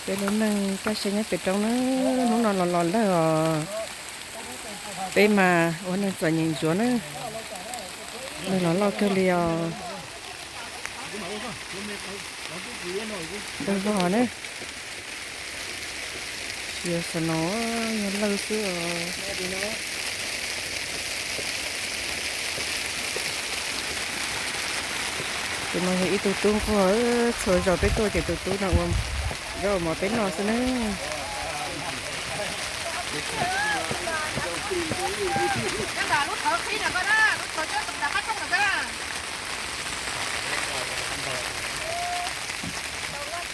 Peb lub neej kaj siab nyob pem roob na, hnub no los los lawg os. Peb mas ua neej txom nyem ntsuav na, neeg los loj kawg li os. Lawg vog na, tsis yog snow, yog lawg xwb os. Tus no yog ib tug tub nquag, txhua zaus peb tuaj ces tus tub no ua zaub mov peb noj xwb na.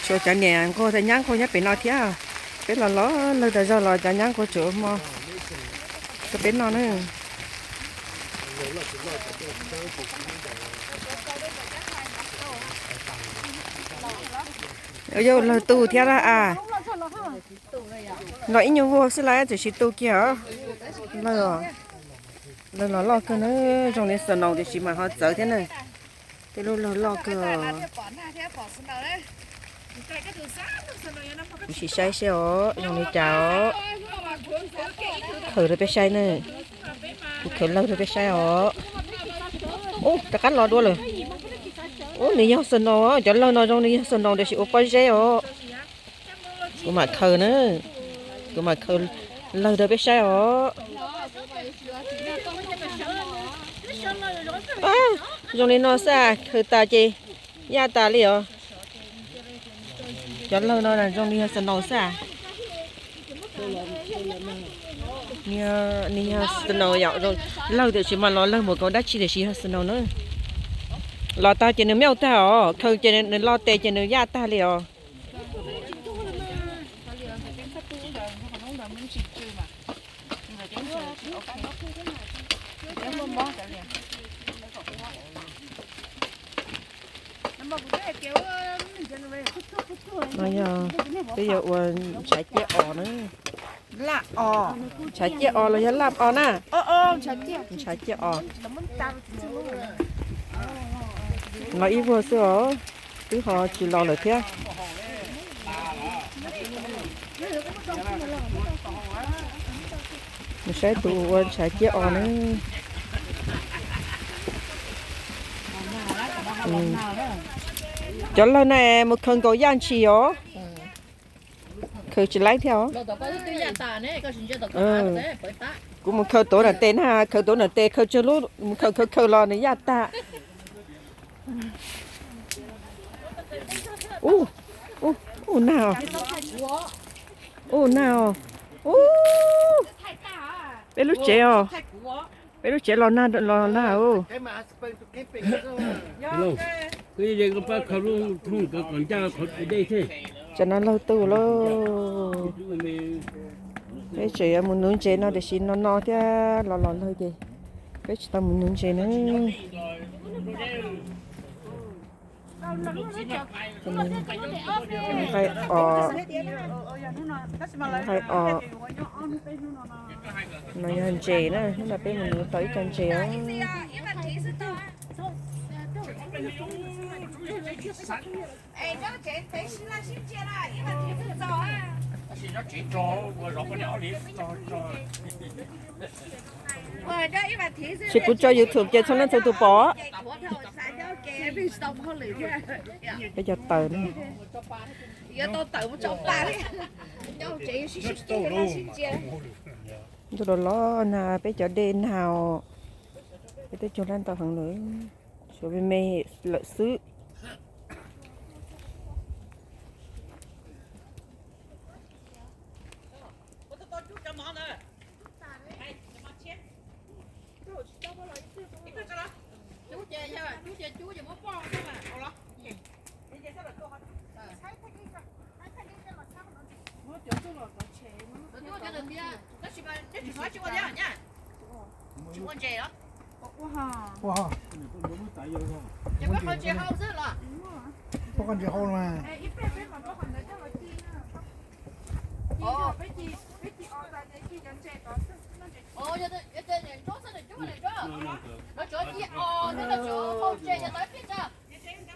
Tshuav cov niam nquag thiab nyab nquag nyob pem no thiab. Peb los los lawg tas zog los cov nyab nquag tseem ua hmo rau peb noj na. Yog lawg tu thiab lawm as. Los ib nyuag vuag xwb lawm tiam sis tu kiag os. Lawg, lawg los loj kawg na, zoo li snow tiam sis mas ho txawv thiab na. Tej lub lawg loj kawg. Kuv sim saib seb os zoo li cas os. Khaws rau peb saib na. Kuv khaws lawg rau peb saib os. Ub, rov qab los dua lawm. Ub, nws yog snow, cov lawg no zoo li yog snow tiam sis ua pob zeb os. Kuv mam khaws na, kuv mam khaws lawg rau peb saib os. Zoo li no xwb, khaws tas ces yaj tas li os. Cov lawg no zoo li yog snow xwb. Nws yog snow yom, lawg tiam sis mas los lawg mus kaus dab tsi tiam sis yog snow na. Los tag ces nws mej tag os, khaws ces nws lo tes ces nws yaj tag li os. No yog peb yuav ua ntshav ciaj os na. Ntshav ciaj os los yog laj os na? Ntshav ciaj os. Los ib vuag xwb os, twb ho tsis los lawm thiab. Mus saib tus ua ntshav ciaj os na. Cov lawg na mus khaws nkaus yaj ntshis os. Khaws tsis laib thiab os. Kuv mus khaws tuav nram tes na, khaws tuav nram tes khaws tsawg lub mus khaws khaws khaws los nws yaj tag. Ub, ub, ub nag os. Ub nag os. Ub, peb lub tsev os. Peb lub tsev los nag los nag os. Tsam no lawg tu lauj. Peb tseem yuav mus nuv ntses no tiam sis no no thiab los los lawg ces peb tsis tau mus nuv ntses na. Nqaij os, nqaij os. No yog ntses na, hnub no peb mus nuv tau ib co ntses os. Tsis pub tso YouTube ces txhua leej txhua tus pom. Peb cov taws na. Ntuj los los nag, peb cov dej nag os. Peb twb cog lab ntau heev lawm, tshuav me me lawm xwb. Poj koj ntses hau na.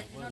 cas tsis no